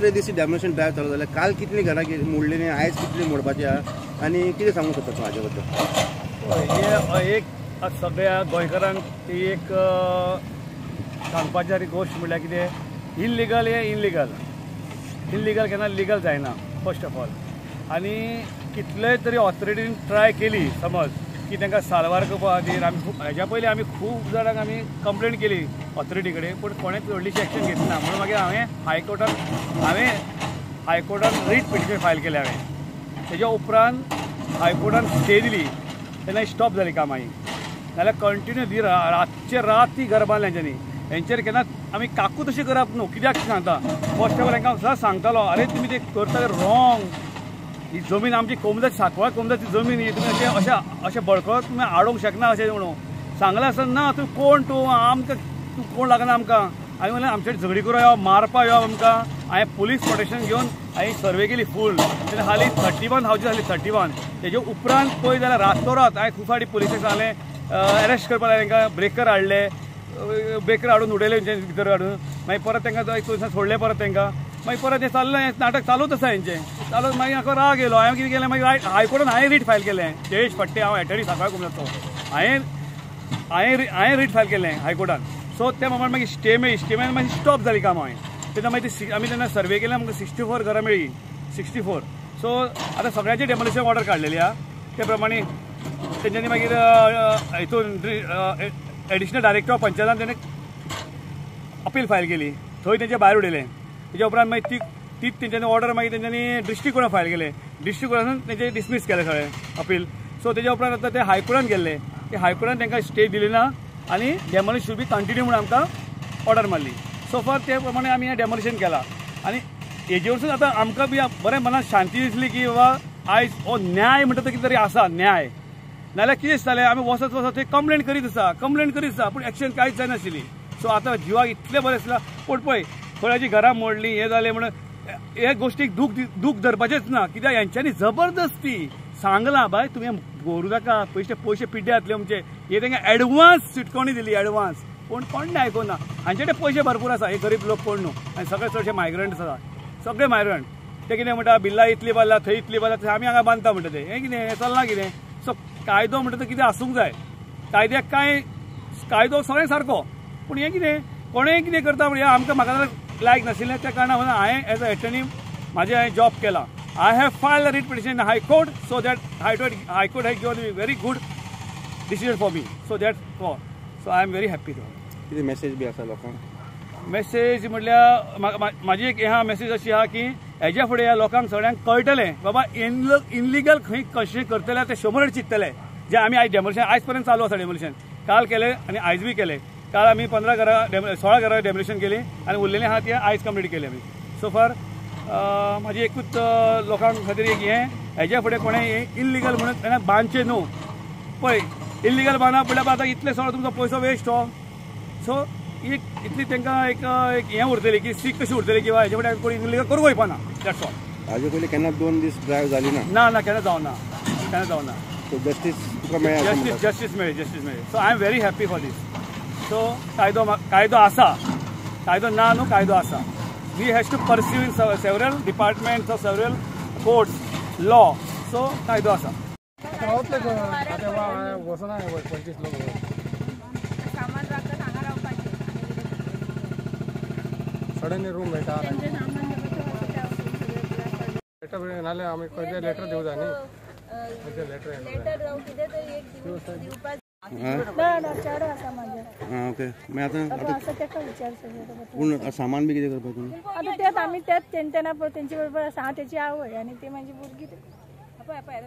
दुसरे दीस demolition drive चालू जालें. काल कितली घरां मोडलेली, आयज कितली मोडपाची आहा आनी कितें सांगूंक सोदता तूं हाजे बद्दल? हे एक सगळ्या गोंयकारांक ती एक सांगपाची गोश्ट म्हणल्यार कितें, इल्लिगल हें इल्लिगल, इल्लिगल केन्ना लिगल जायना फर्स्ट ऑफ ऑल. आनी कितलेय तरी ऑथॉरिटीन ट्राय केली समज की तांकां साल्वार करपा खातीर, आमी खूब हेज्या पयलीं आमी खूब जाणांक आमी कंप्लेन केली ऑथॉरिटी कडेन, पूण कोणेंच व्हडलीशी एक्शन घेतली ना. म्हणून मागीर हांवें हायकोर्टान रीट पिटिशन फायल केलें हांवें. तेज्या उपरांत हायकोर्टान स्टे दिली तेन्ना स्टॉप जाली कामां ही, नाल्यार कंटिन्यू रातचे रात ती घरां बांदली हेंच्यांनी. हेंचेर केन्ना आमी काकूत अशें करप न्हू, कित्याक सांगता फर्स्ट ऑफ ऑल हेंकां सदांच सांगतालो, अरे तुमी ते करता रॉंग, ही जमीन आमची कोमजाची, सांकवाळ कोमजाची जमीन ही, तुमी अशें अशें अशें बळकळत तुमी हाडूंक शकना अशें म्हणून सांगलें आसतना ना तूं कोण, तूं आमकां तूं कोण लागना आमकां. हांवें म्हणलें आमचे झगडी करूं यो, मारपा यो आमकां. हांवें पुलीस प्रोटेक्शन घेवन हांवें सर्वे केली फूल, तेन्ना हालीं 31 हावजीस जाली 31. तेजे उपरांत पळय जाल्यार रातोरात हांवें खूब फावटी पुलिसेक सांगलें एरेस्ट करपाक लायलें तांकां, ब्रेकर हाडले, ब्रेकर हाडून उडयले भितर हाडून, मागीर परत तांकां सोडलें परत तांकां. मागीर परत हें चाललें, हें नाटक चालूच आसा हेंचें चालू. मागीर म्हाका राग येयलो, हांवें कितें केलें मागीर हायकोर्टान हांवें रीट फायल केलें. जयेश फडते हांव एटर्नी सांकवाळ कोमजाचो, हांवें रीट फायल केलें हायकोर्टान. सो त्या प्रमाणे मागीर स्टे मेळ्ळी, स्टे मेळ्ळी मागीर स्टॉप जाली कामां. हांवें तेन्ना मागीर आमी तेन्ना सर्वे केल्या, आमकां 64 घरां मेळ्ळी, 64. सो आतां सगळ्यांची डेमोलिशन ऑर्डर काडलेली आहा, ते प्रमाणे तेंच्यांनी मागीर हितून एडिशनल डायरेक्टर ऑफ पंचायतान तेणें अपील फायल केली, थंय तेंचे भायर उडयलें. तेच्या उपरांत मागीर तीच तेंच्यांनी ऑर्डर मागीर तेंच्यांनी डिस्ट्रिक्ट कोर्टान फायल केलें, डिस्ट्रिक्ट कोर्टान तेंचे डिसमीस केलें सगळें अपील. सो तेच्या उपरांत आतां ते हायकोर्टान गेल्ले, ते हायकोर्टान तांकां स्टे दिली ना आनी डेमोलिशन should be continue म्हणून आमकां ऑर्डर मारली. सो फार ते प्रमाणे आमी हें डेमोलिशन केलां आनी हेजे वरसून आतां आमकां बी बरें मनात शांती दिसली की बाबा आयज हो न्याय म्हणटा तो कितें तरी आसा न्याय. नाल्यार कितें दिसतालें आमी वचत वचत थंय कंप्लेन करीत आसा, कंप्लेन करीत आसा, पूण एक्शन कांयच जायनाशिल्ली. सो आतां जिवाक इतलें बरें दिसलां. पूण पळय थोड्याची घरां मोडलीं हें जालें म्हणून हे गोश्टीक दूख धरपाचेंच ना, कित्याक हेंच्यांनी जबरदस्ती सांगलां बाय तुमी करूं नाका, पयशे पयशे पिड्डे जातले तुमचे, हे तांकां एडवान्स शिटकावणी दिली एडवान्स, पूण कोण आयकूंक ना. हांचे कडेन पयशे भरपूर आसा, हे गरीब लोक कोण न्हू, आनी सगळे चडशे मायग्रंट्स आसा, सगळे मायग्रंट. ते कितें म्हणटा बिल्ला इतली बांदला, थंय इतली बांदला, थंय आमी हांगा बांदता म्हणटा ते, हें कितें हें चलना कितें. सो कायदो म्हणटा तो कितें आसूंक जाय, कायद्याक कांय कायदो सगळ्यांक सारको, पूण हें कितें कोणेंय कितें करता म्हणजे आमकां म्हाका जाल्यार लायक नाशिल्लें. त्या कारणान हांवें एज अ एटर्नी म्हाजें हांवें जॉब केला. I have filed a writ petition in High Court, so that High Court has given me very good decision for me. So that's all. So I am very happy. कितें message बी आसा लोकांक? Message म्हटल्यार म्हाजी एक आहा message अशी आहा की हेज्या फुडें ह्या लोकांक सगळ्यांक कळटलें बाबा इनलिगल खंय कशें करतले ते 100 चिंततले. जे आमी आयज डेमोलिशन आयज पर्यंत चालू आसा, डेमोलिशन काल केलें आनी आयज बी केलें. काल आमी 15 घरां 16 घरां डेमोलिशन केली आनी उरलेलीं आहा ती आयज कंप्लीट केली आमी. सो फार म्हाजी एकूच लोकां खातीर एक हें, हेज्या फुडें कोणें इल्लिगल म्हणून तेन्ना बांदचें न्हू. पळय इल्लिगल बांदप म्हणल्यार आतां इतलें सगळो तुमचो पयसो वेस्ट हो. सो एक इतली तांकां एक एक हें उरतली की सीख कशी उरतली की हेजे फुडें कोण इल्लिगल करूंक वयपाना. That's all. हाजे पयलीं केन्ना 2 दीस ड्रायव्ह जाली ना? ना ना, केन्ना जावना, केन्ना जावना. सो जस्टीस तुका मेळ्ळें? जस्टीस जस्टीस मेळ्ळें, जस्टीस मेळ्ळें. So I am very happy for this. So कायदो कायदो आसा, कायदो ना न्हू, कायदो आसा. We has to pursue in several departments or several courts, law. So कायदो आसा. सामान राखत हांगा रावपाचें, सडनली रूम मेळटा, लेटर नाल्यार आमी खंयचें लेटर दिवं जाय न्ही, लेटर लेटर कितें तरी एक दिवपाक. ना ना, चेडो आसा म्हाजें. आं ओके. मागीर आतां आसा तेका विचार सगळें. पूण सामान बी कितें करपाक तुमी? आतां तेंच आमी तेंच तेन्ना पळय तेंचे बरोबर आसा. हांव तेची आवय आनी ती म्हाजी भुरगीं. पळय पळय.